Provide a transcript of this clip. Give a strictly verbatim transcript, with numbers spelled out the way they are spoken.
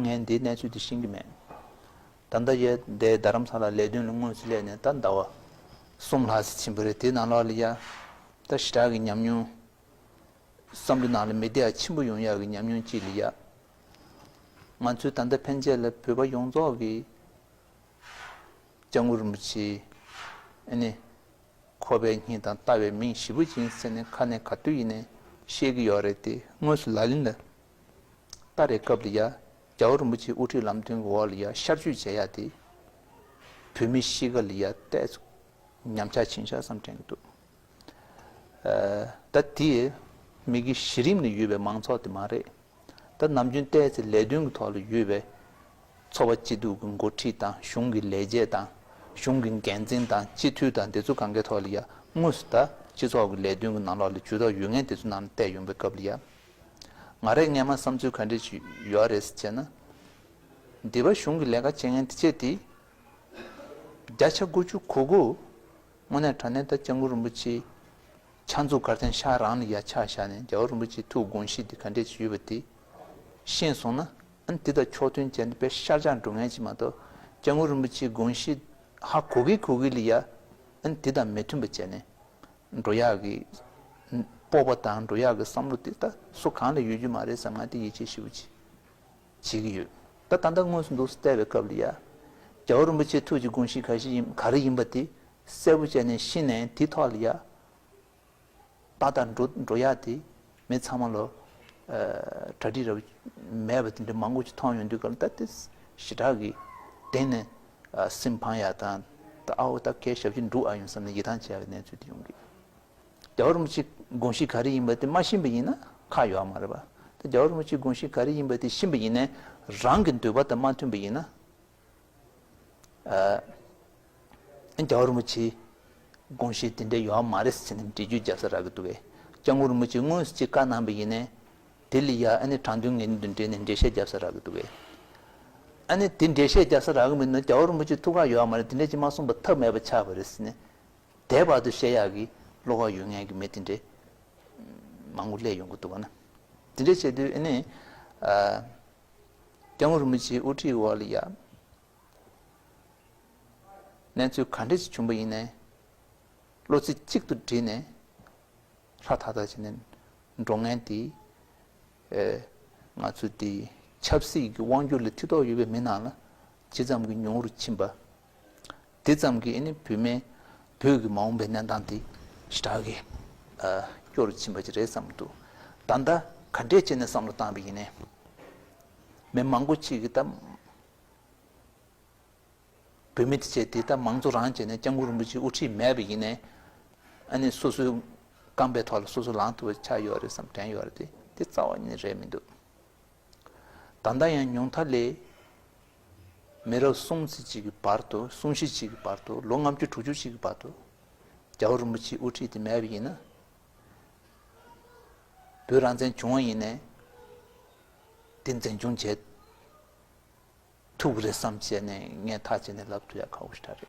ངས་འདིའི་གནས་ཚུལ་དེ་ཤེས་ཀྱི་མེད། ད་ལྟ་ཡ་འདི་རྡ་རམ་ས་ལ་ལས་དོན་ལ་དངོས་སུ་སླེབས་ནས་ད་ཟླ་བ་གསུམ་ལྷག་ཙམ་ཕྱིན་པ་རེད། དེའི་ནང་ལོགས་ལ་ཡ་ད་ཞེ་དྲག་གི་ཉམས་མྱོང་། བསམ་བློའི་ནང་ལ་མི་བདེ་བ་ཆེན་པོ་ཡོང་ཡག་གི་ཉམས་མྱོང་ཅིག་ལ་ཡ། ང་ཚོའི་ད་ལྟ་ཕན་ཆད་ལ་བོད་པ་ཡོངས་རྫོགས་ཀྱིས་སྐྱབས་མགོན་རིན་པོ་ཆེ་ཨ་ནི་ཁོ་པའི་སྙིང་དང་ལྟ་བའི་མིང་ཞེ་པོ་ཅིག་ཡིན་ཟེར་ནས་ཁ་ནས་ག་དུས་ཡིན་ནས་བཤད་ཀྱི་ཡོད་རེད་དེ། དངོས་སུ་ལག་ལེན་ལ་བསྟར་བའི་སྐབས་ལ་ཡ། རྒྱལ་བ་རིན་པོ་ཆེའི་དབུ་ཁྲིད་ལམ་སྟོན་གྱི་འོག་ལ་ཡ་ཤར་བསྐྱོད་བྱེད་ཡ་དེ་བོད་མི་གཤིས་ཀ་ལ་ཡ་ཏོག་ཙམ་ཉམས་ཆག་ཕྱིན་ཤག་བསམ་དྲན་གྱི་འདུག་ཨ། ད་དེ་མི་གི་གཞི་རིམ་ནས་ཡོད་པའི་མང་ཚོགས་དེ་མ་རེད། ད་ནམ་རྒྱུན་ཏོག་ཙམ་ལས་དོན་གྱི་ཐོག་ལ་ཡོད་པའི་ཚོགས་པ་སྐྱིད་སྡུག་གི་འགོ་ཁྲིད་དང་གཞུང་གི་ལས་བྱེད་དང་གཞུང་གི་འགན་འཛིན་དང་སྤྱི་འཐུས་དང་དེ་ཚོ་གང་གའི་ཐོག་ལ་ཡ་དངོས་སུ་ད་སྤྱི་ཚོགས་ཀྱི་ལས་དོན་གྱི་ནང་ལོགས་ལ་ཇུས་གཏོགས་ཡོད་མཁན་དེ་ཚོ་ནང་ལ་བལྟས་ཡོང་པའི་སྐབས་ལ་ཡ། ང་རའི་སྔས་མ་བསམ་ཚུལ་ག་འདྲ་ཞིག་ཡོད་རེད་ཟེར་བྱས་ན། སྡེ་པ་གཞུང་གི་ལས་ཀ་བྱེད་མཁན་དེ་བྱས་ཏེ། བརྒྱ་ཆ་དགུ་བཅུ་གོ་དགུ། དངོས་གནས་དྲང་གནས་ད་སྐྱབས་མགོན་རིན་པོ་ཆེ་ཕྱག་མཛུབ་གར་སྟོན་ཤག་རང་ལ་ཡ་ཆ་བཞག་ནས་རྒྱལ་བ་རིན་པོ་ཆེའི་ཐུགས་དགོངས་གཞི་དེ་ག་འདྲས་ཅིག་ཡོད་པ་དེ་ཤེས་སོང་ན། ཨ་ནི་དེ་དང་ཕྱོགས་མཐུན་བྱས་ནས་དཔེ་ཤར་བཞག་འགྲོ་མཁན་ཅིག་མ་གཏོགས། སྐྱབས་མགོན་རིན་པོ་ཆེའི་དགོངས་གཞི་ཧ་གོ་གི་གོ་གི་ལ་ཡ། ཨ་ནི་དེ་དང་མི་མཐུན་པ་བྱས་ནས་འགྲོ་ཡག་གི་སྤོབས་པ་དང་འགྲོ་ཡག་གི་བསམ་བློ་དེ་ད་སུ་གང་ལ་ཡོད་རྒྱུ་མ་རེད་བསམ། ང་དེ་ཡིད་ཆེས་ཞེ་པོ་ཅིག་བྱེད་ཀྱི་ཡོད། ད་ད་ལྟ་དངོས་སུ་འདུག་སེ་བལྟས་པའི་སྐབས་ལ་ཡ། རྒྱལ་བ་རིན་པོ་ཆེའི་ཐུགས་ཀྱི་དགོངས་གཞི་ག་ཞིག་ཡིན་ག་རེ་ཡིན་པ་དེ་གསལ་པོ་བྱས་ནས་ཤེས་ནས་དེའི་ཐོག་ལ་ཡ། ཏག་ཏག་འགྲོ་འགྲོ་ཡག་དེ་མི་ཚང་མ་ལོ། ཨ། གྲ་སྒྲིག་རབ་མེད་པ་དེ་འདྲ་མང་པོ་ཅིག་མཐོང་ཡོང་དུས་སྐབས་ལ་ད་དེ་ཞེ་དྲག་གི་གདེང་ནས། ཨ། སེམས་ཕངས་ཡག་དང་། ད་ཨ་འོ་ད་གལ་ཞབས་ཕྱི་འགྲུབ་ཨ་ཡོང་བསམ་ནས་ཡིད་ཐང་ཆད་པའི་གནས་ཚུལ་དེ་ཡོང་གི། རྒྱལ་བ་རིན་པོ་ཆེའི་དགོངས་གཞི་ག་རེ་ཡིན་པ་དེ་མ་ཤེས་པ་ཡིན་ན་ཁག་ཡོད་མ་རེད་པ། ད་རྒྱལ་བ་རིན་པོ་ཆེའི་དགོངས་གཞི་ག་རེ་ཡིན་པ་དེ་ཤེས་པ་ཡིན་ནའི་རང་གི་འདོད་པ་དང་མ་མཐུན་པ་ཡིན་ན། ཨ། རྒྱལ་བ་རིན་པོ་ཆེའི་དགོངས་གཞི་དེ་འདྲ་ཡོད་མ་རེད་ཟེར་ནས་འགྲེལ་བརྗོད་རྒྱབ་ས་རག་གི་འདུག་གས། སྐྱབས་མགོན་རིན་པོ་ཆེས་དངོས་སུ་ཅིག་བཀའ་གནང་པ་ཡིན་ནའི། དེ་ལ་ཡ་ཨ་ནི་དྲང་དོན་ངེས་དོན་འབྲེལ་ནས་འགྲེལ་བཤད་རྒྱབ་ས་རག་གི་འདུག་གས། ཨ་ནི་དེ་འགྲེལ་བཤད་རྒྱབ་ས་རག་གི་མིན་ན་རྒྱལ་བ་རིན་པོ་ཆེ་ཐུགས་ཁག་ཡོད་མ་རེད། དེ་འདྲ་ཅིག་མ་གསུངས་པ་ཐབས་མེད་པ་ཆགས་པ་རེད་ཟེར་ནས། དེ་བར་དུ་བཤད་ཡག་གི་བློ་ཁོག་ཡོད་མཁན་གྱི་མི་དེ་འདྲས་མང་པོ་སླེབས་ཡོང་གི་འདུག་ག་ན། དེ་འདྲས་བྱས་དུས་ཨ་ནི། ཨ། སྐྱབས་མགོན་རིན་པོ་ཆེའི་དབུ་ཁྲིད་འོག་ལ་ཡ། གནས་ཚུལ་ག་འདྲས་ཅིག་བྱུང་པ་ཡིན་ནའི། བློ་རྩེ་གཅིག་ཏུ་བསྒྲིལ་ནས། ཧྲ་ཐག་ཐག་བྱས་ནས་འགྲོ་མཁན་དེ། ཨེ། ང་ཚོ་དེ་ཆབ་སྲིད་ཀྱི་དབང་སྒྱུར་ལ་མཐུན་གྲོགས་ཡོད་པའི་མི་ནང་ལ་ཇི་ཙམ་གྱི་ཉུང་རུ་ཕྱིན་པ། དེ་ཙམ་གྱིས་ཨ་ནི་བོད་མི་བོད་ཀྱི་མ་འོངས་པའི་གནས་སྟངས་དེ་ཞེ་དྲག་གི། ཨ། སྐྱོ་རུ་ཕྱིན་པ་ཅིག་རེད་བསམ་གྱི་འདུག་ད་ལྟ་ག་འདྲས་བྱས་ནས་བསམ་བློ་བཏང་བ་ཡིན་ནའི། མི་མང་པོ་ཅིག་གིས་ད། བོད་མི་དེ་བྱས་དེ་ད་མང་གཙོ་རང་བྱས་ནས་སྐྱབས་མགོན་རིན་པོ་ཆེའི་དབུ་ཁྲིད་མེད་པ་ཡིན་ནའི། ཨ་ནི་སོ་སོའི་རྐང་པའི་ཐོག་ལ་སོ་སོ་ལངས་ཐུབ་པ་ཆགས་ཡོད་རེད་བསམ་དྲན་ཡོད་རེད་དེ། དེ་རྩ་བ་ཉིད་ནས་རེད་མི་འདུག་ད་ལྟ་ཡང་ཉུང་མཐའ་ལས་མི་རབས་གསུམ་ཙམ་ཅིག་གི་བར་དུ། གསུམ་བཞི་ཅིག་གི་བར་དུ། ལོ་ལྔ་བཅུ་དྲུག་ཅུ་ཅིག་གི་བར་དུ་རྒྱལ་བ་རིན་པོ་ཆེའི་དབུ་ཁྲིད་དེ་མེད་པ་ཡིན་ན། བོད་རང་བཙན་བྱུང་བ་ཡིན་ནའི་དེ་འཛིན་སྐྱོང་བྱེད་ཐུབ་ཀྱི་རེད་བསམ་བྱས་ནས་ངས་ཐག་བཅད་ནས་ལབ་ཐུབ་ཡག་ཁག་པོ་ཞེ་དྲག་རེད།